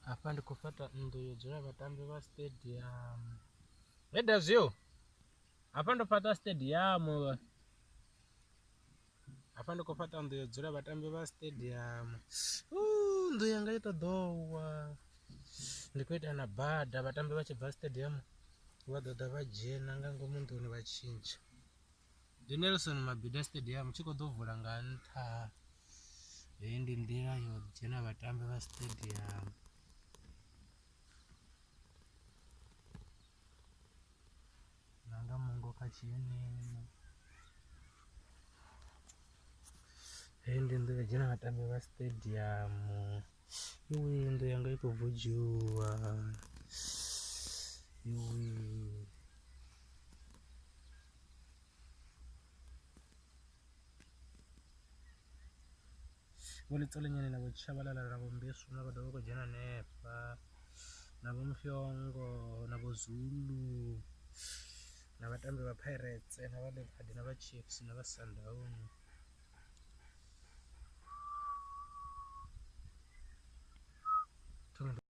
Hafha ndi khou fhaṱa nnḓu yo dzula vhatambi vha stadium he Dazio hafha ndo fhaṱa stadium hafha ndi khou fhaṱa nnḓu yo dzula vhatambi vha stadium nnḓu yanga i ṱoḓa wa ndi khou ita na bada vhatambi vha tshi bva stadium vha ḓo ḓa vha dzhena nga ngomu nḓuni vha tshintsha. Ndi Nelson Mabhida Stadium tshi khou ḓo vula nga nṱha, heyi ndi nḓila yo dzhena vhatambi vha stadium. Na nga mungo kha tshiyoneni, heyi ndi nnḓu yo dzhena vhatambi vha stadium, yuwii nnḓu yanga i khou bvudzhuwa yuwii. Vho Ḽitsolenyane na Vho Tshabalala na Vho Mbesuma vha dovha vha khou dzhena hanefha na Vho Mufhongo na Vho Zulu na vhatambi vha Pirates na vha Leopard na vha Chiefs na vha Sundowns.